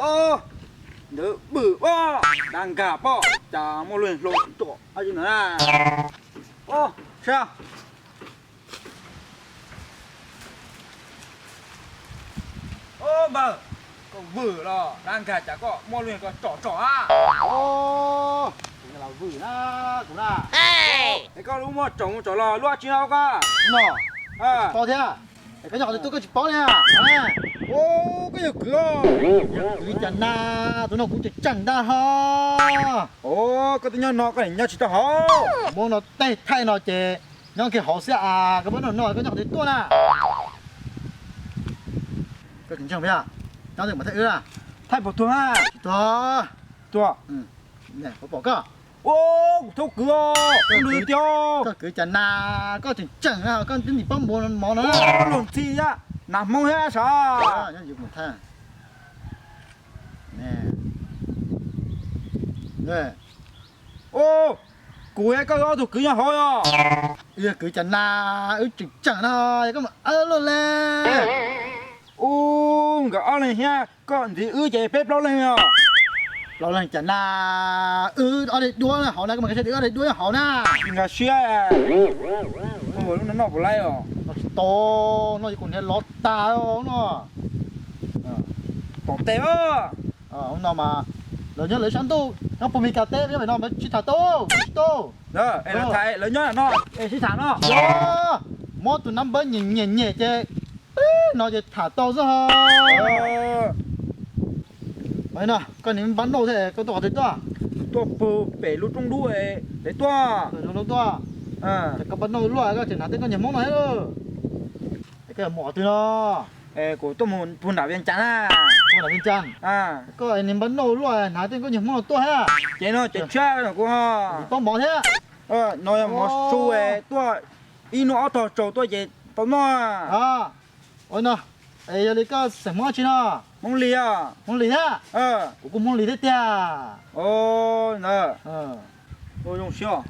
Ntawd vwm os, dab nkag poj, cas muaj lub hlau tsom dab tsi ntawd na. Os, saib. Os npawg, koj vwm los dab nkag, cas koj muaj lub hlau koj tsom tsom a? Os, kuv los vwm na, kuv na. Es koj lub muaj tsom mus tsom los lub dab tsi no koj? No, tsis paub thiab. Es koj nyob qhov twg tuaj koj tsis paub li a? Os, koj yog kwv os. Kwv li cas na, tus no kuv tseem tseem ntag ho. Os, koj twb nyob no koj nim nyob tsis tau hauv. Muab no tej thaij no ces nyob kiag hauv xwb a, koj pab noj no koj nyob qhov twg tuaj na? Koj tsis ntseeg puas yog? Nyob twg mam thaij wb na. Thaij puas tuag na? Tsis tuag. Tuag. Puas pom koj? Os, kuv thaub kwv os, koj kwv tiag. Koj kwv cas na, koj tseem tseem na, koj twb nim pab npua mov no. Luag ntxhi thiab, hnav Hmoob thiab sav. Os, kuv thiab koj ob tug kwv nyob hauv os. Yog kwv cas na, wb tseem tseem no, yog koj mus ab luaj le. Ub, nkawd ob leeg thiab koj ntxiv wb ces peb plaub leeg os. Plaub leeg cas na, wb ob daim duab hauv na, koj mas koj saib wb ob daim duab nyob hauv na. Tsis nkag siab. Lub no noj puas laib os? Noj tsis tau, noj ces kuv hniav lov tas no. Tom tes os. No mas lawv nyob lawv sab ntuj, nyob puag Meskas teb, nyob pem no mas sib tham tau, tsis tau. Es lawv tham, lawv nyob no es sib tham no. Muab tus nab npawb nyem nyem nyem ces no ces tham tau xwb ho. No, koj nim npab nauj thiab, koj tuaj qhov twg tuaj? Tuaj puag pem lub roob dub es tuaj. Tuaj. Ces koj npab nauj luaj koj tseem hnav tej nkauj nyiag Hmoob no thiab lauj. Es koj yuav mus qhov twg no? Kuv tuaj mus puag nram Vias Cas na. Puag nram Vias Cas? Koj nim npab nauj luaj hnav tej nkauj nyiag Hmoob no tuaj thiab? Ces no ces tshiab no kuv ho. Tsis paub mov thiab. No yog mov su tuaj ib hnub ob tog tsau tuaj ces tau noj. Ua no, es yog li koj xeem Hmoob dab tsi no? Hmoob Lis os. Hmoob Lis thiab? Kuv kuj Hmoob Lis thiab tiag. Ntawd. Zoo siab.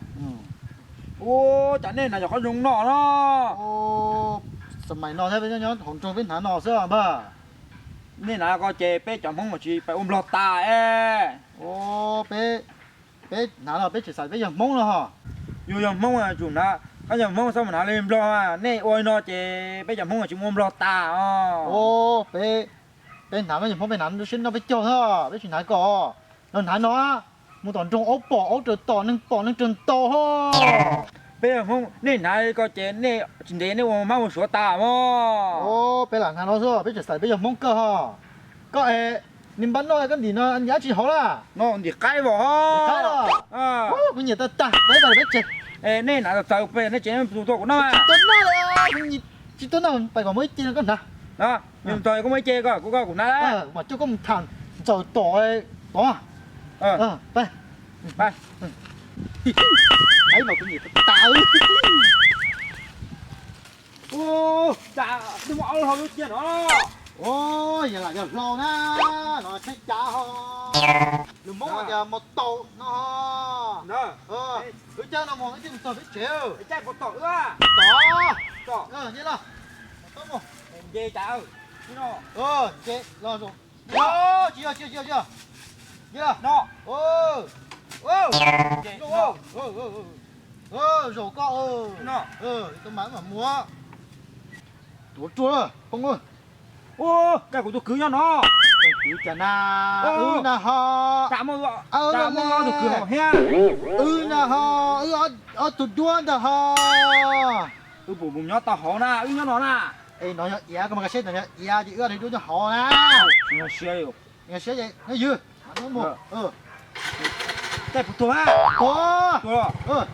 Ua cas nej hnav cov qhob zoo no no? Xas mais no thiab peb nyob nyob hauv nroog peb hnav no xwb npawg. Nej hnav ko ces peb cov Hmoob mas tsis pais ua Nplog tas es. Peb, peb hnav no peb tseem xav peb yog Hmoob no ho. Yus yog Hmoob tsum hnav, koj yog Hmoob txhob mus hnav li Nplog, nej ua li no ces peb cov Hmoob tsis mus ua Nplog tas os. Peb, peb hnav koj yog Hmoob peb hnav lub siab noj peb caug xwb, peb tsis hnav kom. Yog hnav no mus tom nroog aub pom aub raws tom, neeg pom neeg raws ntaus ho. Peb yog Hmoob, nej hnav li ko ces nej tsis ntev nej ua mab ua suav tas mog. Peb lam hnav no xwb, peb tseem xav peb yog Hmoob kawg ho. Koj es nim npab noj koj ntim no ntim dab tsi hauv na? No ntim qaib vos ho. Kuv nyiam tag tag, peb pais peb tsev. Nej hnav txawv pem nej tsev, tus tuaj kuv noj. Tsis tuaj noj li, tsis tuaj noj, pais kom muaj ib ce no koj hnav. Yog txog koj muaj ib ce ko kuv, koj kuv hnav. Mas coj koj mus tham ntxawm tom tod. Pais. Ub, cas twb muaj ob lub hlau lub cia no. Ua, yog lam yog hlau na, no tshaib cav ho. Lus Hmoob tias mos taus no ho. Wb caij no mus wb thiaj mus txog peb tsev. Tom, tom, tom, tom. Nce cas, nce los. Tsis yog, tsis yog, tsis yog, tsis yog. No. Zaum koj, tau mas mam muab. Tuav ruaj poob. Ua, koj kuv tus kwv nyob no. Kwv cas na, wb na ho. Tus kwv hauv thiab. Wb na ho, wb ob tug duab ntag ho. Wb puas mus nyob tau hauv na, wb nyob no na. Es no yog iav, koj mas koj saib no yog iav ces wb ob tug duab nyob hauv na. Siab, siab ces nyob ywg. Tej puas tuag na? Tuag. Tuag.